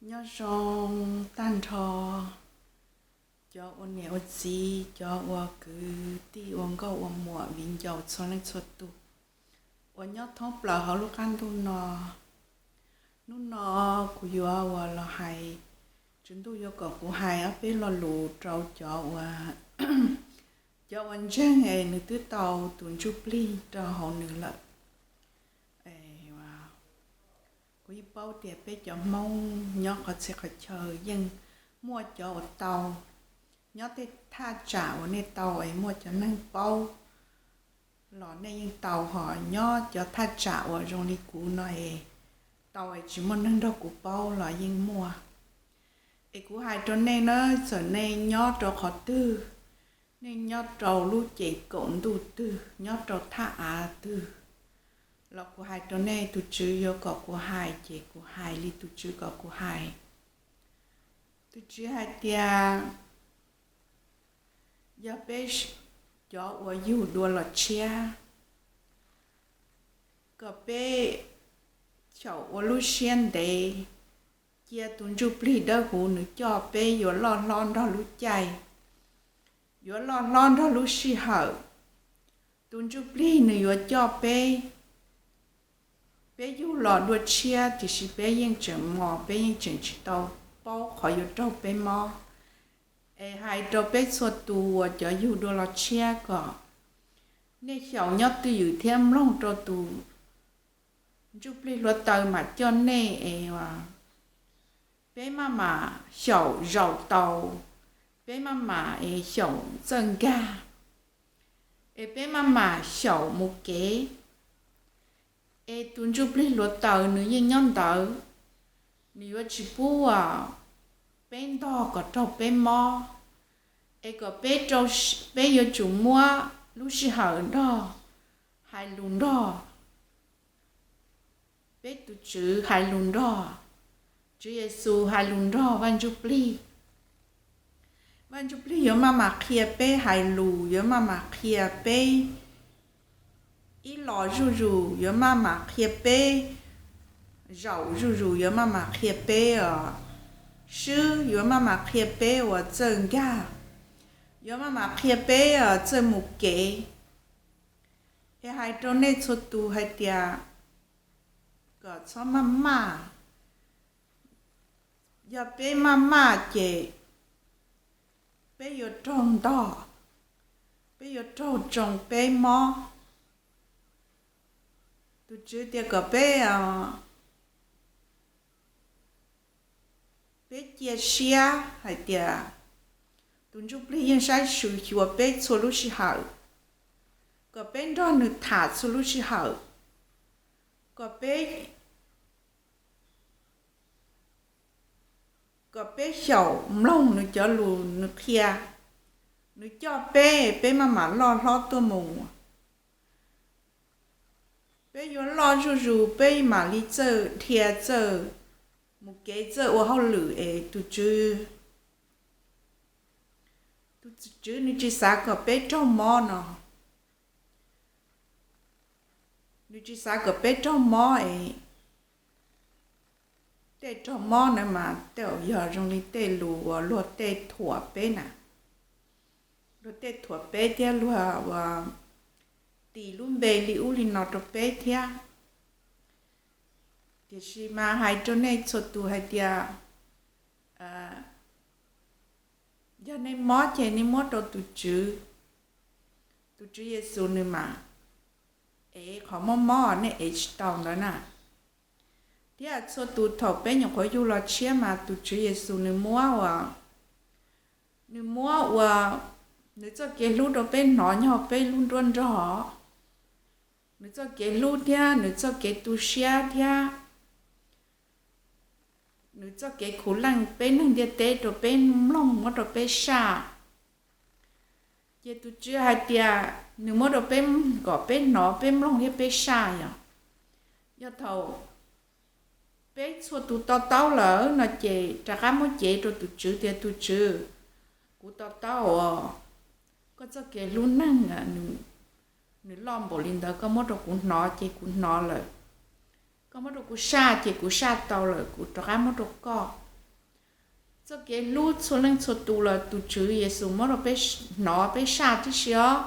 Nyob zoo tag nrho cov ua niam ua txiv, cov ua kwv tij ua nkauj ua muam viv ncaus txhua leej txhua tus uas nyob thoob plaws hauv lub qab ntuj no. Hnub no kuv yuav ua los hais, Tswv Ntuj yuav kom kuv hais ob peb lo lus rau cov ua, cov ua ntseeg es nws twb tau tus ntsuj plig rau hauv nws lawm. Kuv yeej paub tias peb cov Hmoob nyob qhov txhia qhov chaw yeej muaj cov uas tau, nyob tej thaj tsam uas nej tau es muaj cov neeg paub los nej yeej tau, ho nyob cov thaj tsam uas zoo li kuv no es tau es tsis muaj neeg nrog kuv paub los yeej muaj. Es kuv hais rau nej na, txawm nej nyob rau qhov twg, nej nyob rau lub ces kaum ntuj twg, nyob rau thaj av twg, los kuv hais rau nej, tus Tswv yuav kom kuv hais ces kuv hais li tus Tswv kom kuv hais. Tus Tswv hais tias yog peb cov uas yug dua los tshiab, kom peb xyaum ua lub siab ntev, cia tus ntsuj plig dawb huv nws coj peb yuav loj hlob nrog lub caij, yuav loj hlob nrog lub sij hawm. Tus ntsuj plig nws yuav coj peb, peb yug los dua tshiab tiam sis peb yeej tseem mos, peb yeej tseem tsis tau paub qhov yuav raug peb mob. Es hais rau peb txhua tus uas cov yug dua los tshiab kom nej xyaum nyob twj ywm thiab mloog rau tus ntsuj plig hluav taws mam coj nej es peb maj mam xyaum zaum tau, peb maj mam es xyaum txawj nkag, es peb maj mam xyaum mus kev. Es tus ntsuj plig hluav taws nws yeej nyob ntawd, nws yuav tsis pub peb ntog kom raug peb mob. Es kom peb, peb yuav tsum muab lub sij hawm nrog hais lus nrog peb tus Tswv, hais lus nrog Tswv Yexus, hais lus nrog Vaj Ntsuj Plig. Vaj Ntsuj Plig yuav maj mam qhia peb hais lus, yuav maj mam qhia peb ib los zuj zus, yuav maj mam qhia peb zaum zuj zus, yuav maj mam qhia peb os swb, yuav maj mam qhia peb uas txawj nkag, yuav maj mam qhia peb txawj mus kev. Es hais rau nej txhua tus hais tias kom txhob maj maj. Yog peb maj maj ces peb yuav raug ntog, peb yuav raug tsoo peb mob. Tus Tswv tias kom peb peb cia siab hais tias tus ntsuj plig yeej saib xyuas xyuas peb txhua lub sij hawm, kom peb nrog nws tham txhua lub sij hawm, kom peb, kom peb xyaum mloog nws cov lus nws qhia. Nws coj peb, peb maj mam loj hlob tuaj mus. Peb yuav loj zuj zus, peb mam li txawj dhia, txawj mus kev, txawj ua hauj lwm es tus Tswv, tus Tswv nws tsis xav kom peb raug mob no. Nws tsis xav kom peb raug mob es tej raug mob na mas tej yog zoo li tej lus uas luag tej thuam peb na. Luag tej thuam peb thiab luag uas tis lub npe li ub li no rau peb thiab. Tiam sis mas hais rau nej txhua tus hais tias yog nej mob ces nej muab rau tus Tswv, tus Tswv Yexus nws mam ev qhov mob mob nej ev tsis tau ntawd na. Thiab txhua tus thaum peb nyuam qhuav yug los tshiab mas tus Tswv Yexus nws muab ua, nws muab ua, nws txoj kev hlub rau peb hnov nyob peb lub nruab nrog. Nws txoj kev hlub thiab nws txoj kev tu siab thiab nws txoj kev khuv leej peb neeg ntiaj teb rau peb mloog, muab rau peb saj. Ces tus Tswv hais tias nws muab rau peb kom peb hnov, peb mloog thiab peb saj yom. Yog thaum peb txhua tus to taub lawm no ces rov qab muab cev rau tus Tswv tias, tus Tswv, kuv to taub os, koj txoj kev hlub neeg nws loj npaum li ntawd, koj muab rau kuv hnov ces kuv hnov lawm, koj muab rau kuv saj ces kuv saj tau lawm, kuv rov qab muab rau koj. Txoj kev hlub txhua leej txhua tus los tus Tswv Yexus muab rau peb hnov peb saj tib si os.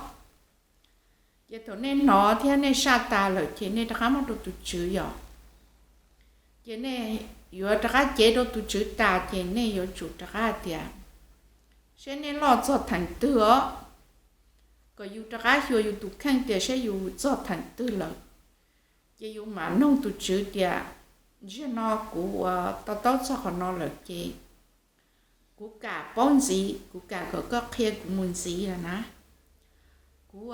Ces thaum nej hnov thiab nej saj tas lawm ces nej rov qab muab rau tus Tswv yom. Ces nej yuav rov qab cev rau tus Tswv tas ces nej yuav tsum rov qab hais tias, seb nej loj txog theem twg os, kom yus rov qab xyuas yus tus kheej tias seb yus txog theem twg lawm. Ces yus mam noog tus Tswv tias, zaum no kuv ua to taub txog qhov no lawm ces kuv kam paub ntxiv, kuv kam kom koj qhia kuv mus ntxiv lawm na. Kuv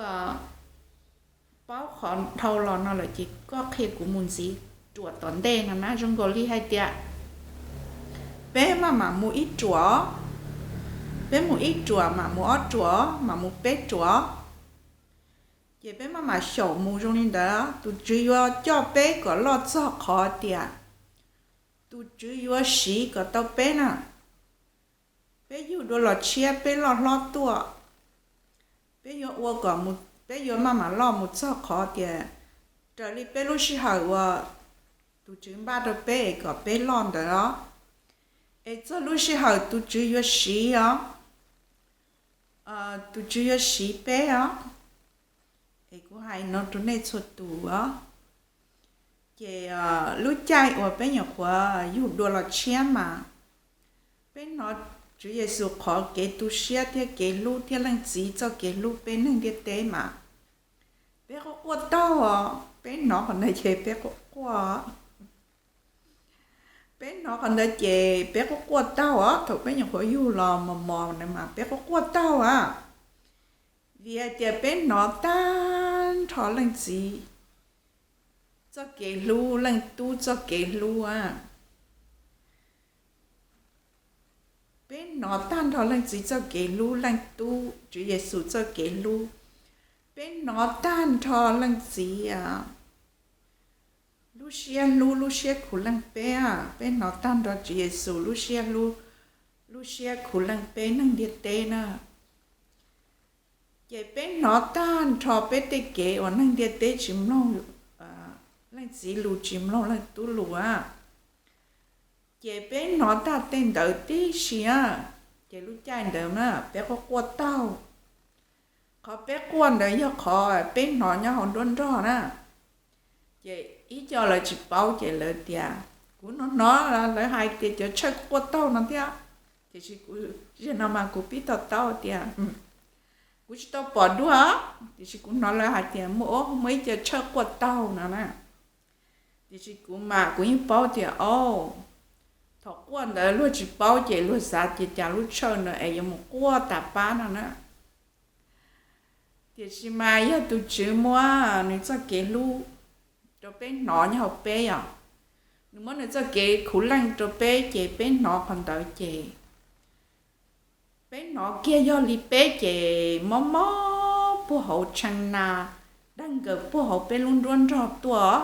paub qhov dhau los no lawm ces koj qhia kuv mus ntxiv ruam tom ntej no na. Zoo nkaus li hais tias peb maj mam mus ib ruam, peb mus ib ruam mam mus ob ruam mam mus peb ruam. Ces peb maj mam xyaum mus zoo li ntawd, tus Tswv yuav coj peb kom loj txog qhov tias tus Tswv yuav siv kom tau peb na. Peb yug dua los tshiab peb loj hlob tuaj, peb yuav ua kom, peb yuav maj mam loj mus txog qhov tias raws li peb lub sij hawm uas tus Tswv npaj rau peb es kom peb loj ntawd os. Es txog lub sij hawm tus Tswv yuav siv os, tus Tswv yuav siv peb os. Es kuv hais no rau nej txhua tus os. Ces lub caij uas peb nyuam qhuav yug dua los tshiab mas peb hnov Tswv Yexus qhov kev tu siab thiab kev hlub thiab Leej Txiv txoj kev hlub peb neeg ntiaj teb mas peb quaj quaj taug os. Peb hnov qhov ntawd ces peb quaj quaj, peb hnov qhov ntawd ces peb quaj quaj taug os. Thaum peb nyuam qhuav yug los mos mos na mas peb quaj quaj taug a, vim hais tias peb hnov tag nrho Leej Txiv txoj kev hlub, Leej Tub txoj kev hlub a. Peb hnov tag nrho Leej Txiv txoj kev hlub, Leej Tub Tswv Yexus txoj kev hlub. Peb hnov tag nrho Leej Txiv lub siab hlub, lub siab khuv leej peb. Peb hnov tag nrho Tswv Yexus lub siab hlub, lub siab khuv leej peb neeg ntiaj teb na. Ces peb hnov tag nrho peb tej kev uas neeg ntiaj teb tsis mloog, Leej Txiv lus, tsis mloog Leej Tub lus a. Ces peb hnov tag tej ntawd tib si a, ces lub caij ntawd na peb quaj quaj taug. Qhov peb quaj ntawd yog qhov peb hnov nyob hauv nruab nrog na. Ces ib co lawv tsis paub ces lawv tias, kuv hnov hnov lawv hais tias cov tshawj quaj taug no thiab. Tiam sis kuv, zaum no mas kuv pib to taub tias kuv tsis tau pom dua, tiam sis kuv hnov lawv hais tias muaj, muaj ib co tshawj quaj taug no na. Tiam sis kuv mas kuv yeej paub tias, o, thaum quaj ntawd luag tsis paub ces luag xav tias cas lub tshawj no es yuav mus quaj tas pab no na. Tiam sis mas yog tus Tswv muab nws txoj kev hlub rau peb hnov nyob hauv peb os, nws muab nws txoj kev khuv leej rau peb ces peb hnov qhov ntawd ces peb hnov kiag yog li peb ces mob mob puag hauv tshee na, dag nkawd puag hauv peb lub nruab nrog tuaj.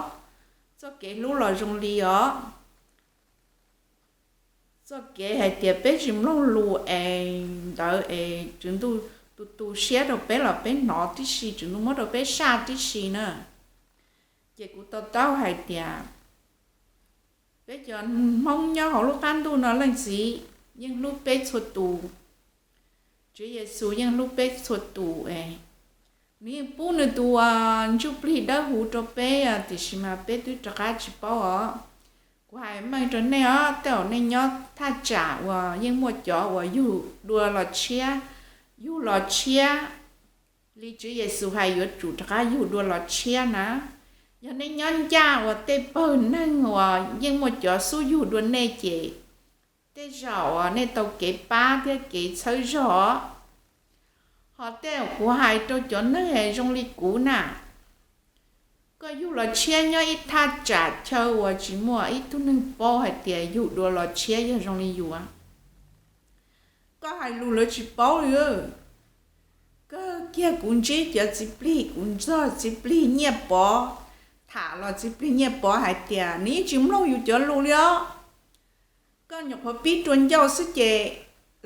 Txoj kev hlub los zoo li os, txoj kev hais tias peb tsis mloog lus es ntawd es Tswv Ntuj tu tu siab rau peb los peb hnov tib si, Tswv Ntuj muab rau peb saj tib si na. Ces kuv to taub hais tias peb cov Hmoob nyob hauv lub qab ntuj no Leej Txiv yeej hlub peb txhua tus. Tswv Yexus yeej hlub peb txhua tus es nws yeej pub nws tus ntsuj plig dawb huv rau peb, tiam sis mas peb twb rov qab tsis paub os. Kuv hais meej rau nej os, tej zaum nej nyob thaj tsam uas yeej muaj cov uas yug dua los tshiab, yug los tshiab li Tswv Yexus hais yuav tsum rov qab yug dua los tshiab na. Yog nej nyob ncaj uas tej pawg neeg uas yeej muaj cov xub yug dua nej ces tej zaum nej tau kev pab thiab kev txhawb zog. Ho tej kuv hais rau cov neeg zoo li kuv na, koj yug los tshiab nyob ib thaj tsam chaw uas tsis muaj ib tug neeg paub hais tias yug dua los tshiab yog zoo li yus, koj hais lus lawv tsis paub li. Kawg kiag kuv ntsib cov txiv plig, kuv nrog txiv plig Nyiaj Pov tham los txiv plig Nyiaj Pov hais tias nws yeej tsis mloog yus cov lus li os. Koj nyuam qhuav pib rua ncauj xwb ces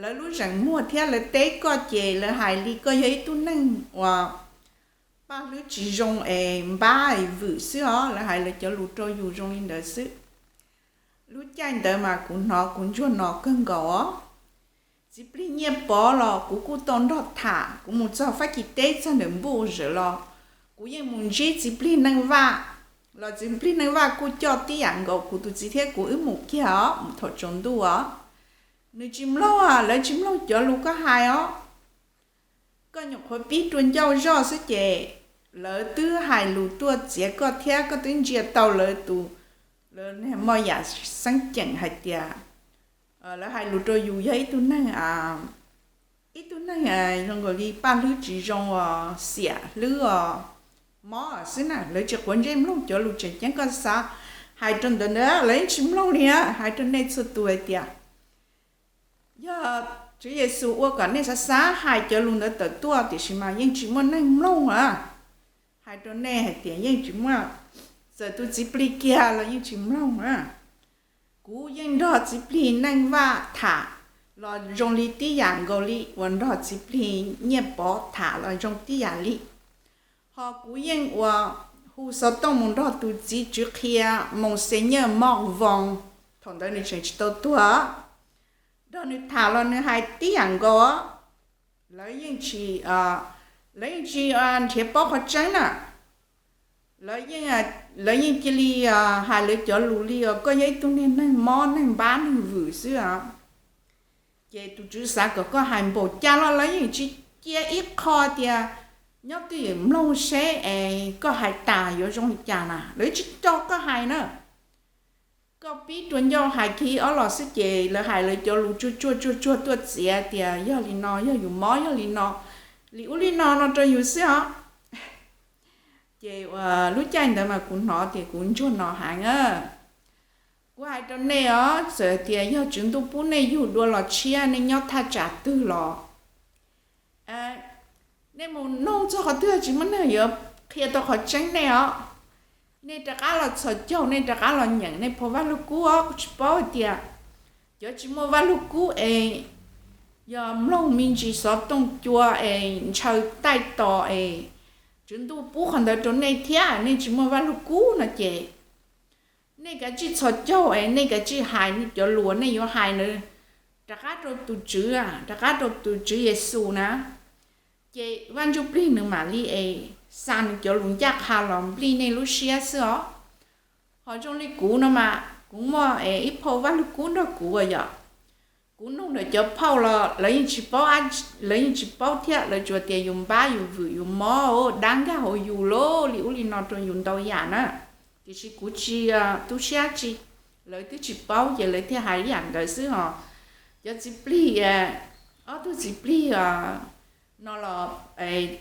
lawv lub zeem muag thiab lawv teb koj ces lawv hais li koj yog ib tug neeg uas paj hlwb tsis zoo es npab es vwm xwb os, lawv hais lawv cov lus rau yus zoo li ntawd xwb. lub caij ntawd mas kuv hnov kuv ntsuag no kawg nkaus os. Txiv plig Nyiaj Pov los kuv kuj tau nrog tham, kuv mus txog Fab Kis teb txog ntawm Npuj Zawm los kuv yeej mus ntsib txiv plig Neej Vaj, los txiv plig Neej Vaj kuj coj tib yam nkaus kuv tus txiv thiab kuv wb mus kiag os, mus thaum tsaus ntuj os. Nws tsis mloog, lawv tsis mloog cov lus koj hais os. Koj nyuam qhuav pib rua ncauj zoj xwb ces lawv twb hais lus tuaj txiav koj thiab koj twb ntsia tau lawv tus, lawv moj yam xeeb ceem hais tias, lawv hais lus rau yus yog ib tug neeg, ib tug neeg zoo nkaus li paj hlwb tsis zoo os, xiam hlwb os, mob xwb na. Lawv tsis quav ntsej mloog cov lus tseem ceeb koj xav hais rau ntawd ntawd, lawv yeej tsis mloog li. Hais rau nej txhua tus hais tias yog Tswv Yexus ua kom nej xav xav hais cov lus ntawd tawm tuaj, tiam sis mas yeej tsis muaj neeg mloog a. Hais rau nej hais tias yeej tsis muaj, txawm tus txiv plig kiag los yeej tsis mloog a. Kuv yeej nrog txiv plig Neej Vaj tham los zoo li tib yam nkaus li uas nrog txiv plig Nyiaj Pov tham los zoo tib yam li. Ho kuv yeej uas hu xov tooj mus nrog tus txiv Tswv Qhia, Monseñor Moj Voos, thaum ntawd nws tseem tsis tau tuag, nrog nws tham los nws hais tib yam nkaus. Lawv yeej tsis, lawv yeej tsis nrhiav paub qhov tseeb na. Lawv yeej cia li hais lawv cov lus li os, koj yog ib tug niag neeg mob neeg npab neeg vwm xwb os. Ces tus Tswv xav kom koj hais npaum cas los lawv yeej tsis cia ib qho tias nyob twj ywm mloog seb es koj hais tas yuav zoo li cas na, lawv tsis tso koj hais na. Koj pib rua ncauj hais kiag ob los xwb ces lawv hais lawv cov lus tsuag tsuag tsuag tsuag tuaj txiav tias yog li no, yog yus mob yog li no, li ub li no no rau yus xwb os. Ces lub caij ntawd mas kuv hnov tias kuv ntsuag no heev a. Kuv hais rau nej os, txawm tias yog Tswv Ntuj pub nej yug dua los tshiab, nej nyob thaj tsam twg los, nej mus nug txog qhov twg tsis muaj neeg yuav qhia tau qhov tseeb nej os. Nej rov qab los txhos caug, nej rov qab los nyeem nej phau Vaj Lug Kub os. Kuv tsis paub hais tias cov tsis muaj Vaj Lug Kub es yog mloog me ntsis xov tooj cua es ntshaw taij tos es Tswv Ntuj pub qhov ntawd rau nej thiab nej tsis muaj Vaj Lug Kub no ces nej kav tsij txhos caug es nej kav tsij hais cov lus nej yuav hais ntawd rov qab rau tus Tswv, rov qab rau tus Tswv Yexus na. Ces Vaj Ntsuj Plig nws mam li es xa nws cov lus ncaj qha los nplij nej lub siab xwb os. Ho zoo li kuv no mas kuv muaj ib phau Vaj Lug Kub nrog kuv yom. Kuv nug ntawm cov phauj los lawv yeej tsis paub, lawv yeej tsis paub thiab, lawv tsuas tias yus npab yus vwm yus mob dab nkag hauv yus lawm li ub li no rau yus ntau yam na. Tiam sis kuv tsis tu siab tsi, lawv twb tsis paub ces lawv thiaj hais ib yam ntawd xwb os. Cov txiv plig, ob tug txiv plig no los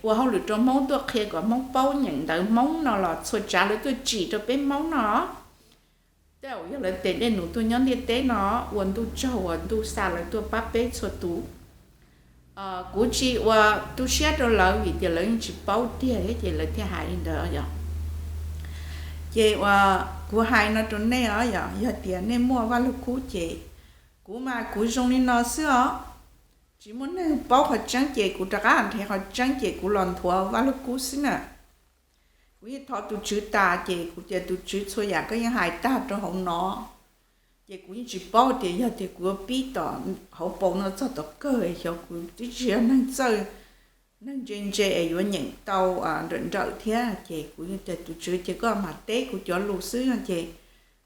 ua hauj lwm rau Hmoob tuaj qhia kom Hmoob paub nyeem ntawv Hmoob no los txhua tsav lawv tuaj tsim rau peb Hmoob no. Tej zaum yog lawv tes dej num tuaj nyob ntiaj teb no, ua ntuj tsaug uas ntuj xa lawv tuaj pab peb txhua tus. Kuv tsis ua tu siab rau lawv vim tias lawv yeej tsis paub tiag thiab ces lawv thiaj hais li ntawd yom. Ces uas kuv hais no rau nej os, yog tias nej muaj Vaj Lug Kub ces kuv mas kuv zoo li no xwb os. Tsis muaj neeg paub qhov tseeb ces kuv rov qab nrhiav qhov tseeb ces kuv los nthuav Vaj Lug Kub xwb na. Kuv yeej thov tus Tswv tas ces kuv tias tus Tswv txhua yam koj yeej hais tag rau hauv no. Ces kuv yeej tsis paub tias yog tias kuv yuav pib tom hauv paus no txog tom kawg xyov kuv twb tsis yog neeg txawj, neeg ntse ntse es yuav nyeem tau nrawm nrawm thiab ces kuv yeej tias tus Tswv ces koj mam teb kuv cov lus xwb ces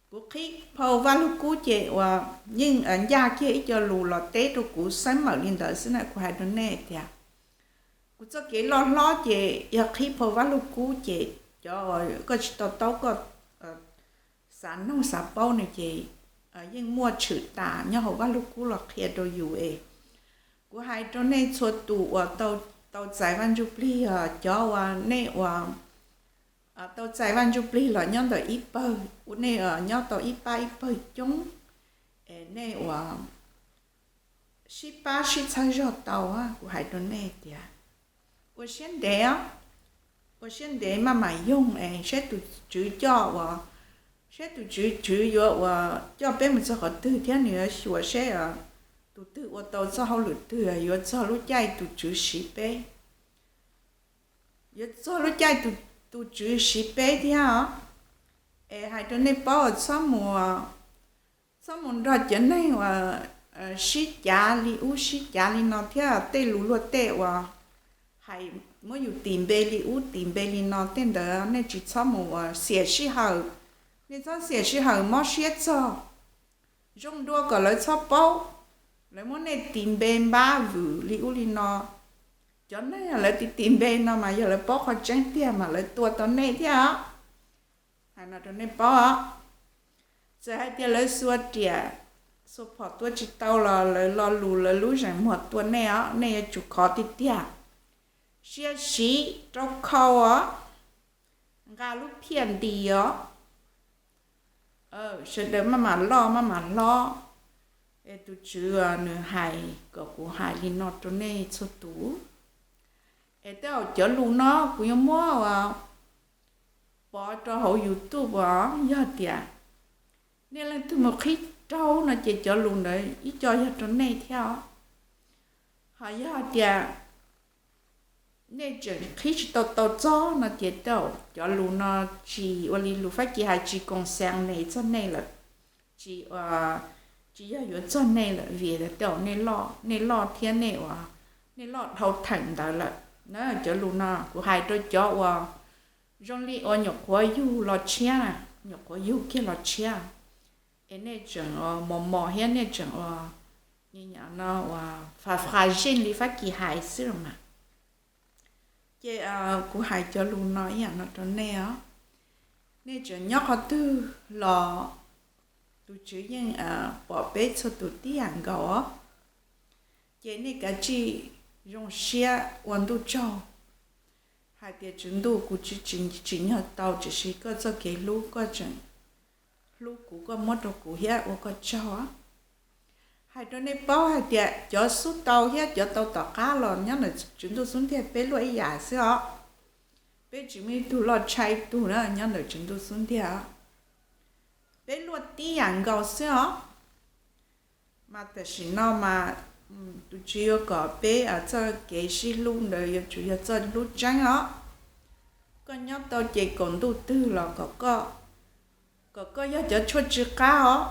kuv qhib phau Vaj Lug Kub ces uas yeej ncaj kiag ib co lus los teb rau kuv xeeb mawm li ntawd xwb na. Kuv hais rau nej tias kuv txoj kev loj hlob ces yog qhib phau Vaj Lug Kub ces cov koj tsis to taub koj xav noog xav paub no ces yeej muaj tshwm tas nyob hauv Vaj Lug Kub los qhia rau yus es. Kuv hais rau nej txhua tus uas tau txais Vaj Ntsuj Plig, cov uas nej uas tau txais Vaj Ntsuj Plig los nyob ntawm ib pawg, nej nyob tau ib pab ib pawg coob, es nej uas sib pab sib txhawb zog tau, kuv hais rau nej tias ua siab ntev, ua siab ntev maj mam yoog es saib tus Tswv coj uas, saib tus Tswv, Tswv yuav uas coj peb mus txog qhov twg thiab nws yuav xyuas seb tus twg ua tau txoj hauj lwm twg yuav txog lub caij tus Tswv siv peb, yuav txog lub caij tus Tswv siv peb thiab os. Es hais rau nej paub txhob mus, Txhob mus nrog cov neeg uas sib cav li ub sib cav li no thiab tej lus luag tej uas hais muab yus tis npe li ub tis npe li no tej ntawd nej tsis txhob mus uas xiam sij hawm. Nej txhob xiam sij hawm mob siab txog. Zoo dua kom lawv txhob paub, lawv muab nej tis npe npab vwm li ub li no. Cov neeg lawv tis tis npe no mas yog lawv paub qhov tseeb tiag mas lawv tua tau nej thiab os. Hais no rau nej paub os. Txawm hais tias lawv xuas riam xuas phom tua tsis tau los lawv lo lus lawv lub zeem muag tua nej os, nej yuav tsum khov tiag tiag. Sia siv rau khau os, nqa lub phiaj ntis os. Sawv daws maj mam loj maj mam hlob. Es tus tswv nws hais kom kuv hais li no rau nej txhua tus. Es tej zaum cov lus no kuv yuav muab pov rau hauv YouTube os, yog tias nej leej twg mus qhib raug no ces cov lus ntawd ib co yog rau nej thiab os. Ho yog tias nej tseem qhib tsis tau tau txog no ces tej zaum cov lus no tsis ua li lus Fab Kis hais tsis koom xees nej txog nej lawm, tsis tsis yog yuav txog nej lawm vim tej zaum nej loj thiab nej ua, nej loj dhau theem ntawd lawm na. Cov lus no kuv hais rau cov uas zoo li uas nyuam qhuav yug los tshiab, nyuam qhuav yug kiag los tshiab, es nej tseem mos mos thiab nej tseem ua, no ua, fa fa zeej li Fab Kis hais xwb los mas. Ces kuv hais cov lus no ib yam no rau nej os. Nej tseem nyob qhov twg los tus Tswv yeej pom peb txhua tus tib yam nkaus os. Ces nej kav tsij zoo siab ua ntuj tsaug hais tias Tswv Ntuj, kuv tsis tsim nyog tau, tiam sis koj txoj kev hlub koj tseem hlub kuv, koj muab rau kuv thiab ua koj tsaug. Hais rau nej paub hais tias cov xub tau thiab cov tau tom qab los nyob ntawm Tswv Ntuj xub ntiag peb luaj ib yam xwb os. Peb tsis muaj ib tug loj tshaj ib tug na nyob ntawm Tswv Ntuj xub ntiag. Peb luaj tib yam nkaus xwb os. Mas tam sim no mas tus Tswv yuav kom peb txoj kev sib hlub ntawd yuav tsum yog txoj hlub tseeb os. Koj nyob tau ces kaum ntuj twg los kom koj yog cov tshuaj tsw qab os.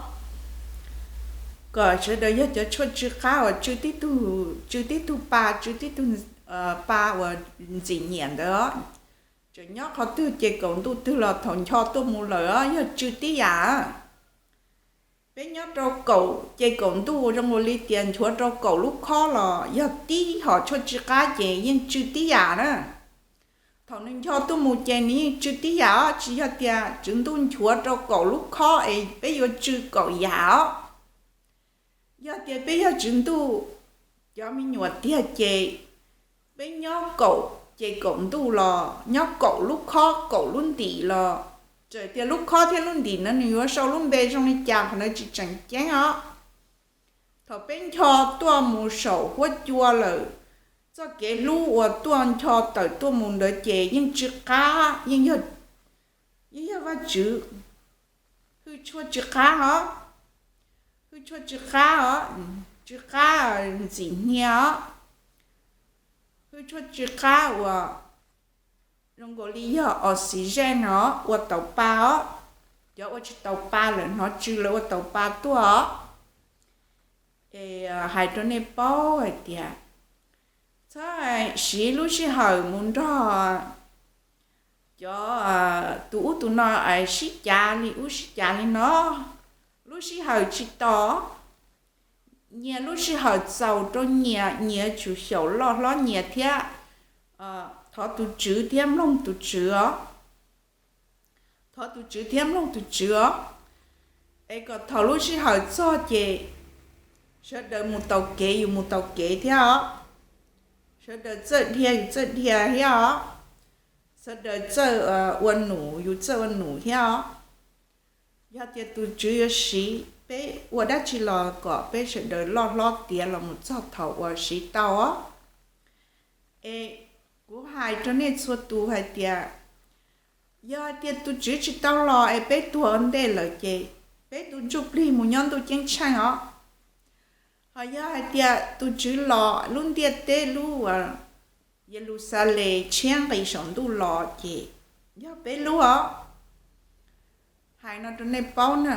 Kom sawv daws yog cov tshuaj tsw qab uas tsw tib tug, tsw tib tug pa, tsw tib tug pa uas ntxim nyiam ntawd os. Tseem nyob qhov twg ces kaum ntuj twg los thaum ncho tuaj mus lawm os yog tsw tib yam. Peb nyob rau kaum ces kaum ntuj zoo ua li tias nchuav rau kaum lub khob los yog tib hom tshuaj tsw qab ces yeej tsw tib yam na. Thaum nws ncho tuaj mus ces nws yeej tsw tib yam os, tsis yog tias Tswv Ntuj nchuav rau kaum lub khob es peb yuav tsw kaum yam os. Yog tias peb yog Tswv Ntuj cov me nyuam tiag ces peb nyob kaum ces kaum ntuj los nyob kaum lub khob kaum lub ntim los, txawm tias lub khob thiab lub ntim ntawd nws yuav sau lub npe zoo li cas qhov ntawd tsis tseem ceeb os. Thaum peb ncho tuaj mus saum huab cua lawm, txoj kev hlub uas tuaj ncho tawm tuaj mus ntawd ces yeej tsw qab, yeej yog Vajtswv hwj tshuaj tsw qab os, hwj tshuaj tsw qab os, tsw qab ntxim hnia os, hwj tshuaj tsw qab uas zoo nkaus li yog oxygen no ua taus pa os. Cov ua tsis taus pa lawm hnov tsw lawv ua taus pa tuaj os. Es hais rau nej paub hais tias txhob siv lub sij hawm mus nrog cov tus ub tus no sib cav li ub sib cav li no. Lub sij hawm tsis tos, nyias lub sij hawm txaus rau nyias, nyias tsum xyaum loj hlob nyias thiab thov tus Tswv thiab mloog tus Tswv os. Thov tus Tswv thiab mloog tus Tswv os. Es kom thaum lub sij hawm txog ces sawv daws mus taus kev yus mus taus kev thiab os. Sawv daws txawj dhia yus txawj dhia thiab os. Sawv daws txawj ua num yus txawj ua num thiab os. Yog tias tus Tswv yuav siv peb ua dab tsi los kom peb sawv daws loj hlob tiav los mus txog thaum uas siv tau os. Es kuv hais rau nej txhua tus hais tias yog hais tias tus Tswv tsis tau los es peb tuag ua ntej lawm ces peb tus ntsuj plig mus nyob ntuj ceeb tsheej os. Ho yog hais tias tus Tswv los lub ntiaj teb lub Yeluxalees tshiab nqis saum ntuj los ces yog peb lub os. Hais no rau nej paub na.